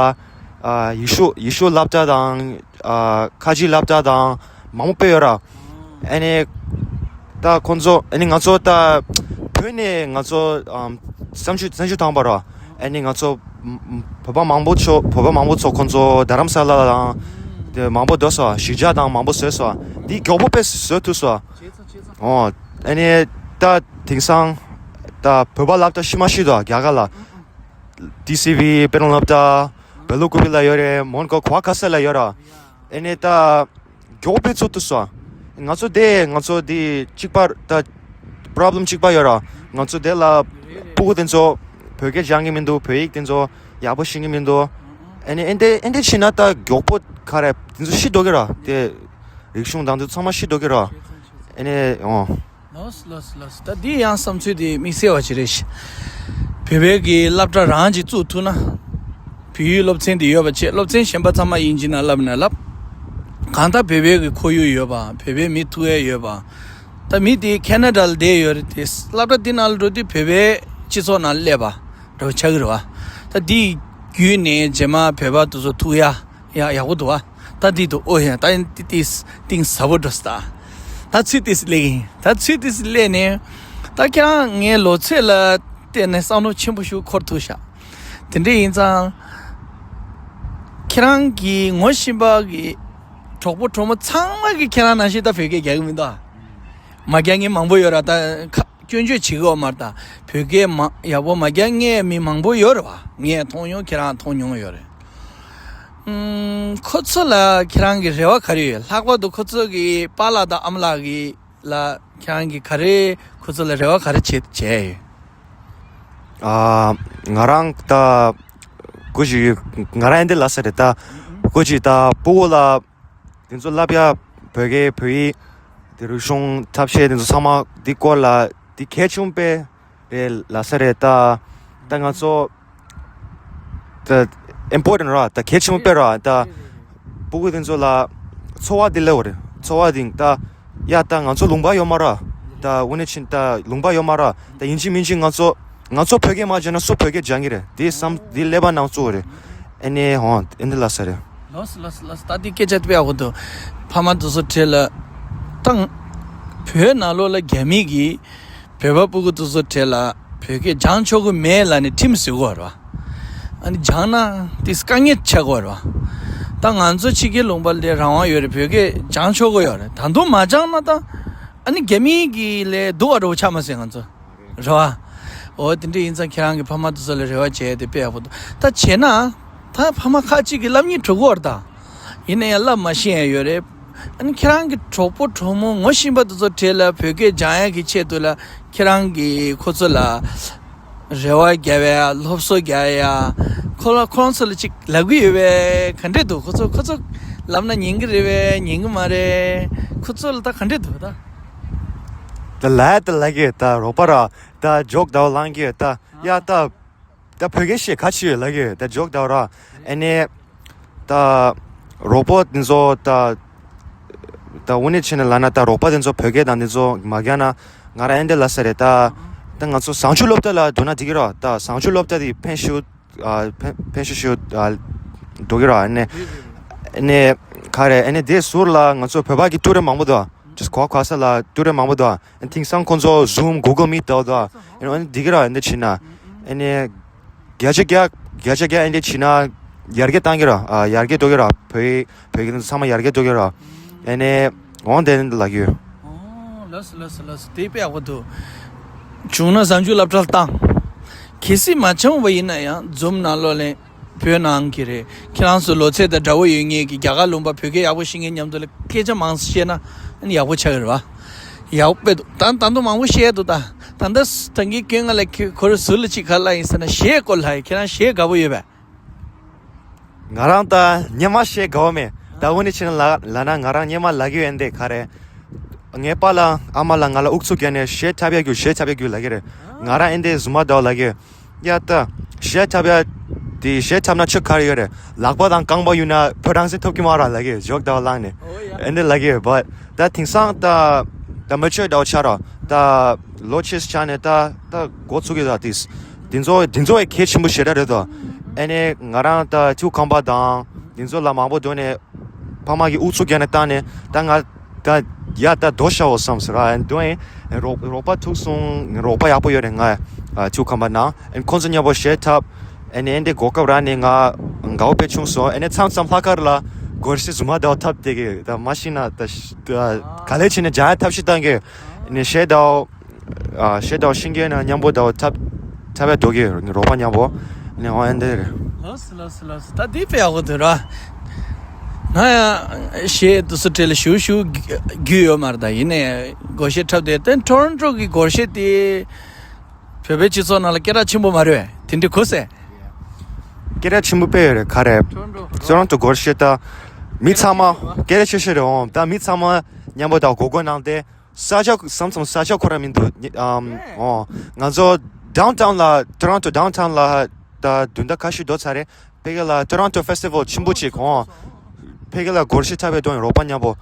ཨ་ཡེ་ཤུ་ཡེ་ཤུ་སློབ་གྲྭ་དང་ཨ་ཁ་ཆེ་སློབ་གྲྭ་དང་མང་པོ་སྤེལ་ཡོད་ར། ཨ་ནི་ད་ཁོང་ཚོ་ཨ་ནི་ང་ཚོ་ད་བོད་ནས་ང་ཚོ་ཨམ་བཙན་བྱོལ་བཙན་བྱོལ་བཏང་བ་ར། ཨ་ནི་ང་ཚོ་བོད་པ་མང་པོ་ཚོ་བོད་པ་མང་པོ་ཚོ་ཁོང་ཚོ་རྡ་རམ་ས་ལ་དང་དེ་མང་པོ་སྡོད་སོང་། གཞིས་ཆགས་དང་མང་པོ་བཟོས་སོང་། འདི་མགྱོགས་པོ་དཔེ་བཟོས་ཐུབ་སོང་། ཨོ། ཨ་ནི་ད་དེང་སང་ད་བོད་པ་སློབ་གྲྭ་ཤི་མ་ཤི་དོ་རྒྱ་གར་ལ། ཏི་སི་ཝི་དཔེ་རང་སློབ་གྲྭ་བེ་ལུ་ཀུ་པི་ལ་ཡོད་རེད། མོན་གྷོ་ག་པ་ག་ས་ལ་ཡོད་ར། ཨ་ནི་ད་མགྱོགས་པོ་བཙུགས་ཐུབ་སོང་། ང་ཚོ་དེ་ང་ཚོ་དེ་གཅིག་པ་ད་པོ་རོབ་ལེམ་གཅིག་པ་ཡོད་ར། ང་ཚོ་དེ་ལ་སྤུ་གུ་དེ་ཚོ་བོད་སྐད་སྦྱང་གི་མི་འདུག་བོད་ཡིག་དེ་ཚོ་ཡག་པོ་ཤེས་ཀྱི་མི་འདུག་ཨ་ནི་ཨེ་འདྲ་ཨེ་འདྲ་བྱས་ན་ད་མགྱོགས་པོ་ག་རེ་དེ་ཚོ་ཤི་འགྲོ་གི་ར། དེ་རིག་གཞུང་དང་དེ་ཚང་མ་ཤི་འགྲོ་གི་ར། ཨ་ནི་ཨོ། ལགས་ལགས་ལགས། ད་འདི་ཡང་བསམ་ཚུལ་དེ་དམིགས་བསལ་བ་ཅིག་རེད་ཤག་བོད་པའི་གི་སློབ་གྲྭ་རང་ཅིག་བཙུགས་ཐུབ་ན། བོད་ཡིག་སློབ་ཚན་དེ་ཡོད་པ་བྱས། སློབ་ཚན་གཞན་པ་ཚང་མ་དབྱིན་ཇི་ནང་བསླབ་ན་བསླབ། གང་ལྟར་བོད་པའི་གི་ཁོར་ཡུག་ཡོད་པ། བོད་པའི་མི་ཐུག་ཡ་ཡོད་པ། ད་མི་དེ་ཁེ་ན་ཌ་ལ་བསྡད་ཡོད་རེད་དེ། སློབ་གྲྭ་འདི་ནང་ལ་འགྲོ་དུས་བོད་པའི་སྤྱི་ཚོགས་ནང་སླེབས་པ་འདྲ་བོ་ཆགས་ཀྱི་རེད་བ། ད་འདི་བརྒྱུད་ནས་རྗེས་མ་བོད་པ་དེ་ཚོ་ཐུག་ཡ་ཡག་ཡག་པོ་འདུག་བ། ད་འདི་འདུག་ཨོ་ཡ། ད་འདི་ཏིས་གཏིང་ཟབ་པོ་འགྲོ་སོང་ད། ད་ཚུལ་ཏིས་སླེབས་ཀྱི་ཡིན། ད་ཚུལ་ཏིས་སླེབས་ནས་ད་ཁྱེད་རང་ངའི་ལོ་ཚོད་ལ་བལྟས་ནས་བསམ་བློ་ཆེན་པོ་ཞིག་འཁོར་ཐུབ་ཤག་དེ་འདྲ་ཡིན་ཙང་ཁྱེད་རང་གི་ངོ་ཤེས་པ་གི་གྲོགས་པོ་གྲོགས་མོ་ཚང་མ་གིས་ཁྱེད་རང་ནང་བཞིན་ད་བོད་སྐད་རྒྱག་གི་མི་འདུག་མ་རྒྱག་མཁན་མང་པོ་ཡོད་ར། ད་ཁ་སྐྱོན་བརྗོད་བྱེད་ཀྱི་ཡོད་མ་རེད། ད་བོད་སྐད་མ་ཡག་པོ་མ་རྒྱག་མཁན་མི་མང་པོ་ཡོད་རེད་བ། ངས་མཐོང་མྱོང་། ཁྱེད་རང་མཐོང་མྱོང་ཡོད་རེད། ཨུམ། ཁོ་ཚོ་ལ་ཁྱེད་རང་གི་རེ་བ་ག་རེ་ཡོད། ལྷག་པར་དུ་ཁོ་ཚོ་གི་པཱ་ལགས་དང་ཨ་མ་ལགས་ཀྱི་ལ་ཁྱེད་རང་གིས་ག་རེ་ཁོ་ཚོ་ལ་རེ་བ་ག་རེ་བྱེད་བྱས་ཡོད། ཨ། ང་རང་ད་སྐུ་མཁྱེན་ང་རང་ཨེ་འདི་ལབ་ས་རེད། ད་སྐུ་མཁྱེན་ད་སྤུ་གུ་ལ་དེ་ཚོ་བསླབ་ཡ། བོད་སྐད། བོད་ཡིག། དེ་རིག་གཞུང་ཐབས་ཤེས་དེ་ཚོ་ཚང་མ་འདི་སྐོར་ལ་འདི་གལ་ཆེན་པོ་དཔེ་རེད་ལབ་ས་རེད། ད་ད་ང་ཚོ་ད་ཨིམ་པོར་ཊེན་ཊི་ར། ད་གལ་ཆེན་པོ་དཔེ་ར། ད་སྤུ་གུ་དེ་ཚོ་ལ་འཚོ་བ་འདི་སླེབས་པ་རེད། འཚོ་བ་འདི་ད་ཡ་ད་ང་ཚོ་ལུང་པ་ཡོད་མ་ར། ད་དངོས་གནས་བྱས་ན་ད་ལུང་པ་ཡོད་མ་ར། ད་ཡིན་གཅིག་མིན་གཅིག་ང་ཚོ་ང་ཚོ་བོད་སྐད་མ་སྦྱངས་ན་སུ་བོད་སྐད་སྦྱང་གི་རེད། འདི་བསམ་འདི་ཀླད་པ་ནང་བཙུགས་པ་རེད། ཨ་ནི་འོ་ཨེ་འདི་ལབ་ས་རེད། ལགས་སོ་ལགས་སོ་ལགས་སོ། ད་འདི་སྐད་ཆ་དཔེ་ཡག་པོ་འདུག་ཕ་མ་དེ་ཚོ་གྲས་ལ་ད་བོད་ནང་ལོགས་ལ་རྒྱ་མི་གིས་བོད་པ་སྤུ་གུ་དེ་ཚོ་གྲས་ལ་བོད་སྐད་སྦྱང་ཆོག་གི་མེད་ལབ་ནས་ཁྲིམས་བཟོས་ཀྱི་ཡོད་རེད་བ། ཨ་ནི་སྦྱངས་ན་དེ་དཀའ་ངལ་ཆགས་ཀྱི་ཡོད་རེད་བ། ད་ང་ཚོ་ཕྱི་རྒྱལ་ལུང་པ་ལ་རང་དབང་ཡོད་རེད། བོད་སྐད་སྦྱང་ཆོག་གི་ཡོད་རེད། ད་དུང་མ་སྦྱངས་ན་ད་ཨ་ནི་རྒྱ་མི་གི་ལས་སྡུག་པ་འདྲ་པོ་ཆགས་མ་སྲིད་ང་ཚོ། རེད་བ། འོ་དེ་འདྲ་ཡིན་ཙང་ཁྱེད་རང་གི་ཕ་མ་དེ་ཚོ་ལ་རེ་བ་བྱས་ཏེ་དཔེ་ཡག་པོ་འདུག་ད་བྱས་ན་ད་ཕ་མ་ཁ་ཅིག་གིས་སློབ་གཉེར་གྲོལ་གྱི་ཡོད་རེད། ད་ཡིན་ན་ཡང་བསླབ་མ་ཤེས་ཡང་ཡོད་རེད། ཨ་ནི་ཁྱེད་རང་གི་གྲོགས་པོ་གྲོགས་མོ་ངོ་ཤེས་པ་དེ་ཚོ་གྲས་ལ་བོད་སྐད་སྦྱང་ཡག་གི་ཆེད་དུ་ལ་ཁྱེད་རང་གིས་ཁོ་ཚོ་ལ་རེ་བ་རྒྱབ་ཡ། སློབ་གསོ་རྒྱག་ཡ། ཁོ་ལ་ཁོ་རང་ཚོ་ལ་ཅིག་ལབ་ཀྱི་ཡོད་པས། ག་འདྲས་འདུག་ཁོ་ཚོ་ཁོ་ཚོ་ལབ་ན་ཉན་གྱི་རེད་པས་ཉན་གྱི་མ་རེད། ཁོ་ཚོ་ལ་ད་ག་འདྲས་འདུག་ད། ད་ལབ་ད་ལབ་ཀྱི་ཡོད། ད་རོགས་པ་ར། ད་ཇོག་ད་ལངས་ཀྱི་ཡོད། ད་ཡ་ད་ད་བོད་སྐད་ཤེས་ག་ཅི་ཡོད་ལབ་ཀྱི་ཡོད། ད་ཇོག་ད་ར། ཨ་ནི་ད་རོགས་པ་དེ་ཚོ་ད་ད་དངོས་གནས་བྱས་ན་ལབ་ན་ད་རོགས་པ་དེ་ཚོ་བོད་སྐད་དང་དེ་ཚོ་མ་རྒྱག་ན་ང་རང་ཨེ་འདྲས་ལབ་ས་རེད། ད་ད་ང་ཚོ་བཟང་སྤྱོད་སློབ་གྲྭ་ལ་འགྲོ་ན་འགྲིག་གི་ར། ད་བཟང་སྤྱོད་སློབ་གྲྭ་དེ་ཕན་ཞུ། ཨ། ཕན་ཕན་ཞུ་ཞུ། ཨ། འགྲོ་གི་ར། ཨ་ནི་ཨ་ནི་ག་རེ། ཨ་ནི་དེ་ཟུར་ལ་ང་ཚོ་བོད་པ་གི་ཊུ་རི་མང་པོ་འདུག་ཇུས་གོ་ག་ས་ལ་ཊུ་རི་མང་པོ་འདུག་ཨ་ནི་དེང་སང་ཁོང་ཚོ་Zoom, Google Meet འདྲ་པོ་འདུག་ཨ་ནི་འདི་གི་ར་འདི་བྱེད་ན། ཨ་ནི་བརྒྱ་ཆ་བརྒྱ་བརྒྱ་ཆ་བརྒྱ་ཨ་ནི་འདི་བྱེད་ན་ཡར་རྒྱས་བཏང་གི་ར། ཨ། ཡར་རྒྱས་འགྲོ་གི་ར། བོད་བོད་ཀྱི་ཚང་མ་ཡར་རྒྱས་འགྲོ་གི་ར། ཨ་ནི་འོང་དེ་ལ་གི་ཡོད། ཨོ། ལགས་སོ་ལགས་སོ་ལགས་སོ། དེ་དཔེ་ཡག་པོ་འདུག་བྱུང་ན་བཟང་སྤྱོད་སློབ་གྲྭར་བཏང་། གལ་སྲིད་མ་བྱུང་བ་ཡིན་ན་ཡང་Zoom ནང་ལོགས་ལ་བོད་ནང་གི་རེད། ཁྱེད་རང་ཚོ་ལོ་ཚད་དང་འདྲ་བོ་ཡོད་མཁན་གྱི་རྒྱ་གར་ལུང་པ་བོད་སྐད་ཡག་པོ་ཤེས་མཁན་མཉམ་དུ་ལ་སྐད་ཆ་མང་ཙམ་བཤད་ན་ཡག་པོ་ཆགས་ཀྱི་རེད་བ། ཡག་པོ་དཔེ་འདུག་ད་ད་དུང་མང་པོ་བཤད་འདུག་ད་ད་ལྟ་ད་གིན་སྐྱོན་ང་ལ་ཁྱེད་ཁོ་རང་ཟུར་ལ་ཅིག་ག་ལ་ཡིན་ཟེར་ན་གཞས་སྐོར་ལ། ཡིན་ཁྱེད་རང་གཞས་དགའ་པོ་ཡོད་པས། ང་རང་ད་སྔོན་མ་གཞས་དགའ་པོ་མེད། ད་དངོས་གནས་བྱས་ན་ལ་ལབ་ན་ང་རང་སྔོན་མ་ལབ་ཀྱི་ཡོད་འདི་ག་རེ། ངའི་པཱ་ལགས་ཨ་མ་ལགས་ང་ལ་ཨུ་ཚུགས་བརྒྱབ་ནས་གཞས་འཁྲབ་ཡ་རྒྱུགས། གཞས་འཁྲབ་ཡ་རྒྱུགས་ལབ་ཀྱི་རེད། ང་རང་ཨེ་འདི་རྫུན་མ་འདྲ་པོ་ལབ་ཀྱི་ཡོད། ཡ་ད་གཞས་འཁྲབ་ཡ་དེ་གཞས་འཁྲབ་ན་ཆོ་ག་རེ་ཡོད་རེད། ལག་པ་དང་རྐང་པ་ཡོད་ན་བོད་རང་བཙན་ཐོབ་ཀྱི་མ་རེད་ལབ་ཀྱི་ཡོད། ཇོག་འདྲ་པོ་བླངས་ནས་ཨེ་འདི་ལབ་ཀྱི་ཡོད། བཊ་ད་དེང་སང་ད་ད་མེ་ཅུར་འདྲ་པོ་ཆགས་ར། ད་ལོ་ཆེ་ཆགས་ནས་ད་ད་འགོ་ཚུགས་ཀྱི་ད་དེ་དེ་ཚོ་དེ་ཚོ་ཡི་གལ་ཆེན་པོ་ཞེ་དྲག་རེད་དོ། ཨེ་ནས་ང་རང་ད་ཁྱུ་ཁམས་པ་དང་དེ་ཚོ་ལ་མང་པོ་འགྲོ་ནས་ཕ་མ་གིས་ཨུ་ཚུགས་བརྒྱབ་ནས་བཏང་ནས་ད་ང་ད་ཡ་ད་རྡོ་ཤ་འོ་བསམ་ཟེར་ར། ཨེ་འདོན་ཨེ་རོགས་རོགས་པ་ཐུག་སོང་། རོགས་པ་ཡག་པོ་ཡོད་རེད། ང་ཁྱུ་ཁམས་པ་ནང་ཨེ་ཁོང་ཚོ་མཉམ་པོ་གཞས་འཁྲབ། ཨེ་ནས་ཨེ་འདི་གོ་སྐབས་རག་ནས་ང་དགའ་པོ་དཔེ་བྱུང་སོང་། ཨེ་ནས་མཚམས་མཚམས་ལྷག་དཀར་ལ་སྒོར་གཞས་རྫུན་མ་འདྲ་པོ་འཁྲབ་བསྡད་ཀྱི་ད་མ་ཤེས་ན་ད་ག་ལེ་བྱས་ནས་སྦྱང་ཡ་ཐབས་ཤེས་བཏང་གི་ནས་གཞས་འདྲ་པོ། ཨ། གཞས་འདྲ་པོ་ཤེས་མཁན་ན་མཉམ་པོ་འདྲ་པོ་འཁྲབ་འཁྲབ་ཡ་འགྲོ་གི་ཡོད་རོགས་པ་མཉམ་པོ། ནས་འོ་ཨེ་འདི་རེད། ལགས་སོ་ལགས་སོ་ལགས་སོ། ད་འདི་དཔེ་ཡག་པོ་འདུག་ར། ང་ཡང་གཞས་དེ་ཚོ་གྲས་ལ་ཞུ་ཞུ་རྒྱུས་ཡོད་མ་རེད། ད་ཡིན་ནའི་སྒོར་གཞས་འཁྲབ་དེ་ད་ཊོ་རོན་ཊོ་གི་སྒོར་གཞས་དེ་བོད་པའི་སྤྱི་ཚོགས་ནང་ལ་སྐད་གྲགས་ཆེན་པོ་མ་རེད་པས། དེ་འདྲ་གོ་སོང་། སྐད་གྲགས་ཆེན་པོ་དཔེ་ཡོད་རེད། ག་རེ། ཊོ་རོན་ཊོ་སྒོར་གཞས་ད་མི་ཚང་མ་སྐད་གྲགས་ཆེ་ཤོས་རེད། འོང་ད་མི་ཚང་མ་མཉམ་པོ་ད་སྒོར་སྒོར་གནང་སྟེ། ས་ཆ་མཚམས་མཚམས་ས་ཆ་ཁོ་རང་མི་འདུག་ཨམ། ཨོ། ང་ཚོ་ཌའུན་ཊའུན་ལ་ཊོ་རོན་ཊོ་ཌའུན་ཊའུན་ལ་ད་བདུན་ཟླ་ཁ་ཤས་འགྲོ་ཚར་རེད། ཕ་གི་ལ་ཊོ་རོན་ཊོ་ཕེ་སི་ཊི་ཝལ་ཆེན་པོ་ཅིག་ཨོ། ཕ་གི་ལ་སྒོར་གཞས་འཁྲབ་པའི་དོན་རོགས་པ་མཉམ་པོ།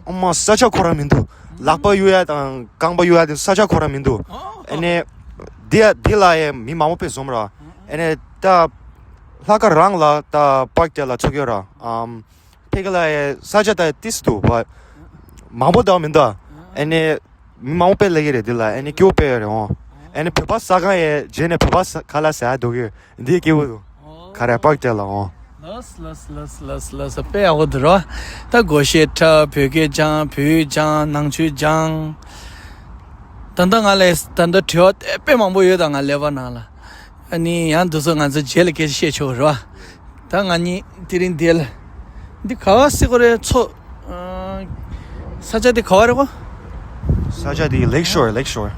ཨོ་མ་ས་ཆ་ཁོ་རང་མི་འདུག་ལག་པ་གཡུག་ཡ་དང་རྐང་པ་གཡུག་ཡ་དེ་ས་ཆ་ཁོ་རང་མི་འདུག་ཨེ་ནས་འདི་འདི་ལ་ཡ་མི་མང་པོ་དཔེ་འཛོམས་ར། ཨེ་ནས་ད་ལྷག་དཀར་རང་ལ་ད་པཱརཀ་དེ་ལ་ཚོགས་ཡོད་ར། ཨམ། ཕ་གི་ལ་ཡ་ས་ཆ་ད་ཏིས་འདུག་བ། མང་པོ་འདྲ་པོ་མི་འདུག་ཨེ་ནས་མི་མང་པོ་དཔེ་སླེབས་ཀྱི་རེད་འདི་ལ། ཨེ་ནས་སྐྱིད་པོ་དཔེ་ཡོད་རེད་འོང་། ཨེ་ནས་བོད་པ་ཟ་ཁང་ཡ་རྗེས་ནས་བོད་པ་ཟ་ཁ་ལག་ཟ་ཡ་འདུག་གི་འདི་སྐྱིད་པོ་འདུག་ག་རེ་པཱརཀ་དེ་ལ་འོང་། ལགས་ལགས་ལགས་ལགས་ལགས་དཔེ་ཡག་པོ་འདུག་ར། ད་སྒོར་གཞས་འཁྲབ། བོད་སྐད་སྦྱང་། བོད་ཡིག་སྦྱང་། ནང་ཆོས་སྦྱང་། ད་ལྟ་ང་ལ་ད་ལྟ་དྲི་བ་དཔེ་མང་པོ་ཡོད། ད་ང་ཀླད་པ་ནང་ལ། ཨ་ནི་ཡང་འདི་ཚོ་ང་ཚོ་རྗེས་ལ་སྐད་ཆ་བཤད་ཆོག་རེད་བ། ད་ང་གཉིས་དེ་རིང་འདི་ལ། འདི་ག་བ་སེ་གོ་རེད་མཚོ། ཨ། ས་ཆ་འདི་ག་བ་རེད་གོ། ས་ཆ་འདི་Lake Shore, Lake Shore.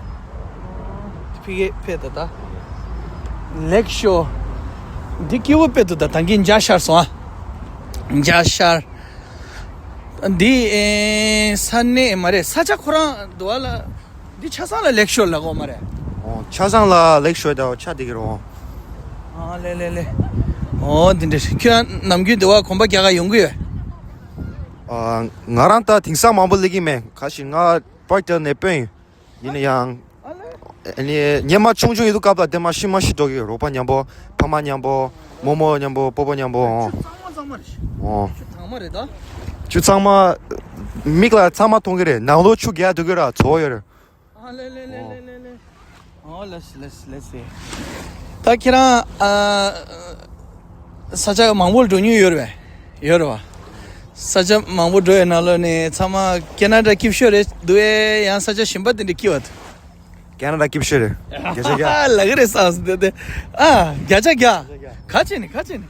ཕི་གེ་ཕེ་ད་ད། Lake Shore. འདི་སྐྱིད་པོ་དཔེ་འདུག་ད་ད་གིན་འཇའ་ཤར་སོང་ཨ། འཇའ་ཤར། འདི་ཨེ་ས་གནས་མ་རེད། ས་ཆ་ཁོ་རང་འདུག་བ་ལ། འདི་ཆ་ཚང་ལ་Lake Shore ལབ་གོ་མ་རེད། ཨོ། ཆ་ཚང་ལ་Lake Shore དང་ཆ་འདི་གི་རོ། ཨ་ལེ་ལེ་ལེ། ཨོ་འདི་འདྲ་ཁྱོད་ནམ་རྒྱུན་འདི་བ་གོམ་པ་རྒྱག་ག་ཡོང་གི་ཡོད། ཨ། ང་རང་ད་དེང་སང་མང་པོ་སླེབས་ཀྱི་མེད། ག་ཞིག་ང་པར་ཊར་ནས་སྤོན་ཡིན། ཡིན་ན་ཡང་། ཨ་ལེ། ཨ་ནི་སྔོན་མ་ཆུང་ཆུང་ཡིན་དུས་སྐབས་ལ་དེ་མ་ཤི་མ་ཤི་འགྲོ་གི་རོགས་པ་མཉམ་པོ། ཕ་མ་མཉམ་པོ། རྨོ་མོ་མཉམ་པོ། སྤོ་བོ་མཉམ་པོ། ཆུ་གཙང་མ་གཙང་མ་རེད། ཨོ། ཆུ་གཙང་མ་རེད་ད། ཆུ་གཙང་མ། མིག་ལ་གཙང་མ་མཐོང་གི་རེད། ནང་ལོགས་ཆུ་རྒྱག་འདུག་གི་ར་ཚོ་ཡོད་རེད། ཨ་ལེ་ལེ་ལེ་ལེ་ལེ་ལེ། ཨོ་ལེས་ལེས་ལེས། ད་ཁྱེད་རང་ཨ། ས་ཆ་མང་པོ་ལ་འགྲོ་མྱོང་ཡོད་རེད་པས། ཡོད་རེད་བ། ས་ཆ་མང་པོ་འགྲོ་ཡོད་ནང་ལོགས་ནས་ཚང་མ་ཁེ་ན་ཌ་སྐྱིད་ཤོས་རེད་འདུག་ཨེ། ཡང་ས་ཆ་གཞན་པ་དེ་འདྲ་སྐྱིད་པ་འདུག་ཁེ་ན་ཌ་སྐྱིད་ཤོས་རེད། བརྒྱ་ཆ་བརྒྱ། ལག་རེད་སངས་འདི་དེ། ཨ། བརྒྱ་ཆ་བརྒྱ། ག་བྱས་ནས་ག་བྱས་ནས།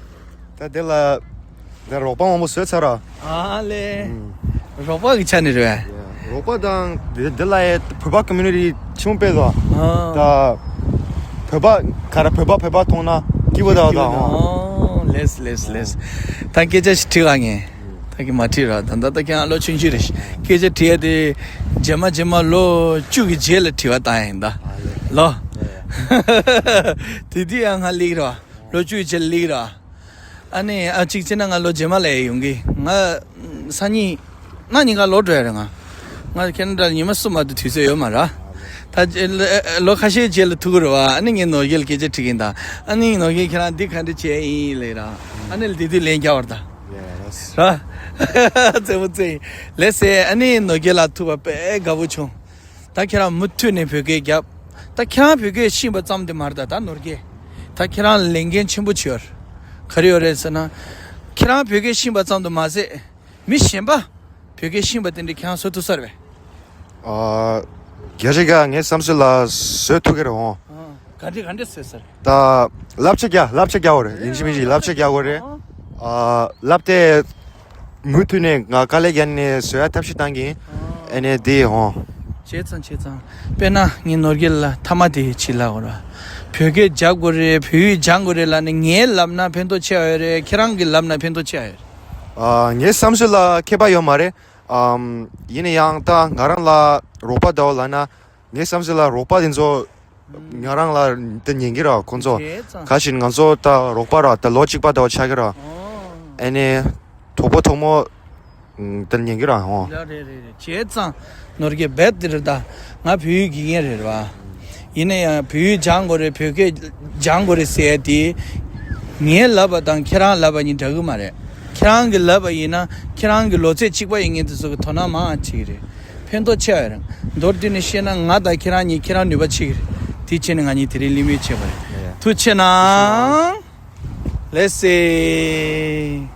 ད་དེ་ལ་ད་རོགས་པ་མང་པོ་བཟོས་ཚར་ར། ཨ་ལེ། ཨུམ། རོགས་པ་གི་ཆ་ནས་རེད། རོགས་པ་དང་དེ་དེ་ལ་ཡ་བོད་པ་ཀོ་མུ་ནི་ཊི་ཆུང་དཔེ་ལ། ཨ། ད་བོད་པ་ག་ར་བོད་པ་བོད་པ་མཐོང་ན་སྐྱིད་པོ་དང་དང་། ཨོ་ལེས་ལེས་ལེས། ད་སྐད་ཆ་ཞིག་དྲི་ག་ངས། ད་གི་མ་དྲིས་ར། ད་ད་ད་ཁྱེད་ལོ་ཆུང་ཆུང་རེད། སྐད་ཆ་དྲི་ཡ་དེ་རྗེས་མ་རྗེས་མ་ལོ་བཅུ་གི་རྗེས་ལ་དྲི་བ་བཏང་ཡིན་ད། ལོ། དེ་དུས་ཡང་ང་ལིག་ར། ལོ་བཅུ་གི་རྗེས་ལ་ལིག་ར། ཨ་ནི་ཨ་གཅིག་བྱས་ན་ང་ལོ་རྗེས་མ་ལ་ཡོང་གི། ང་སང་ཉིན་གནངས་ཉིན་ཀ་ལོག་འགྲོ་ཡ་རེད་ང་། ང་ཁེ་ན་ཌ་ལ་ཉི་མ་གསུམ་མ་གཏོགས་དུས་ཚོད་ཡོད་མ་རེད། ད་ལོ་ཁ་ཤས་རྗེས་ལ་ཐུག་གི་རེད་བ། ཨ་ནི་ངས་ནོར་རྒྱལ་སྐད་ཆ་དྲི་གིན་ད། ཨ་ནི་ནོར་རྒྱལ་ཁྱེད་རང་འདི་ག་འདྲ་བྱས་ཡིན་ལབ་ར། ཨ་ནི་ལ་དེ་དུས་ལན་རྒྱག་བར་ད། ར། རྩེ་མོ་རྩེ། ལེས་སེ། ཨ་ནི་ནོར་རྒྱལ་ལ་ཐུག་པ་དཔེ་དགའ་པོ་བྱུང་། ད་ཁྱེད་རང་མུ་མཐུད་ནས་བོད་སྐད་རྒྱབ། ད་ཁྱེད་རང་བོད་སྐད་ཤེས་པ་ཙམ་དུ་མ་རེད་ད། ད་ནོར་རྒྱལ། ད་ཁྱེད་རང་ལས་འགན་ཆེན་པོ་ཅིག་ཡོད་རེད། ག་རེ་ཡོད་རེད་ཟེར་ན། ཁྱེད་རང་བོད་སྐད་ཤེས་པ་ཙམ་དུ་མ་ཟད། མི་གཞན་པ་བོད་སྐད་ཤེས་པ་དེ་འདྲ་ཁྱེད་རང་བཟོ་ཐུབ་ས་རེད་པས། ཨ། བརྒྱ་ཆ་བརྒྱ་ངའི་བསམ་ཚུལ་ལ་བཟོ་ཐུབ་ཀྱི་རེད་འོང་། ཨ། ག་འདྲ་ག་འདྲ་བཟོས་ས་རེད། ད་བསླབ་བྱ་རྒྱག་བསླབ་བྱ་རྒྱག་དགོས་རེད། ཡིན་གཅིག་མིན་གཅིག་བསླབ་བྱ་རྒྱག་དགོས་རེད། ཨ། བསླབ་དེ། མུ་མཐུད་ནས་ང་དཀའ་ལས་བརྒྱབ་ནས་བཟོ་ཡ་ཐབས་ཤེས་བཏང་གིན། ཨ་ནས་དེ་ཧོ། བྱས་ཙང་བྱས་ཙང་། དཔེར་ན་ངས་ནོར་རྒྱལ་ལ་མཐའ་མ་དེ་ཕྱི་ལ་འོ་ར། བོད་སྐད་རྒྱག་དགོས་རེད། བོད་ཡིག་སྦྱང་དགོས་རེད་ལབ་ནས་ངས་ལབ་ན་ཕན་ཐོགས་ཆེ་བ་ཡོད་རེད། ཁྱེད་རང་གིས་ལབ་ན་ཕན་ཐོགས་ཆེ་བ་ཡོད་རེད། ཨ། ངའི་བསམ་ཚུལ་ལ་ཁྱད་པར་ཡོད་མ་རེད། ཨམ། ཡིན་ན་ཡང་ད་ང་རང་ལ་རོགས་པ་འདྲ་བོ་ལབ་ན་ངའི་བསམ་ཚུལ་ལ་རོགས་པ་དེ་ཚོ། ང་རང་ལ་དེ་ཉན་གི་ར་ཁོང་ཚོ། བྱས་ཙང་། ག་ཞིག་ང་ཚོ་ད་རོགས་པ་ར་ད་ལོ་གཅིག་པ་ད་བ་ཆགས་གི་ར། ཨོ། ཨ་ནི། གྲོགས་པོ་གྲོགས་མོ། དེ་ཉན་གི་ར་ཧོ། ཡ་རེད་རེད་རེད། བྱས་ཙང་། ནོར་གྱི་རྦད་དེ་རེད་ད། ང་བོད་ཡིག་དགེ་རྒན་རེད་ར། ཡིན་ན་ཡང་བོད་ཡིག་སྦྱང་དགོས་རེད། བོད་སྐད་སྦྱང་དགོས་རེད་ཟེར་ཡ་དེ། ངས་ལབ་པ་དང་ཁྱེད་རང་ལབ་པ་གཉིས་འདྲ་གི་མ་རེད། ཁྱེད་རང་གིས་ལབ་པ་ཡིན་ན་ཁྱེད་རང་གི་ལོ་ཚད་གཅིག་པ་ཡིན་མཁན་དེ་ཚོ་གི་དོ་སྣང་མང་བྱེད་ཀྱི་རེད། ཕན་ཐོགས་ཆེ་བ་རེད། མདོར་བསྡུས་ནས་བཤད་ན་ང་དང་ཁྱེད་རང་གཉིས་ཁྱེད་རང་ནུས་པ་ཆེ་གི་རེད། དེ་བྱས་ནས་ང་གཉིས་དེ་རིང་ལི་མི་བྱེད་པ་རེད། ཡ། ཐུགས་ཆེ་གནང་། ལེ་སེ།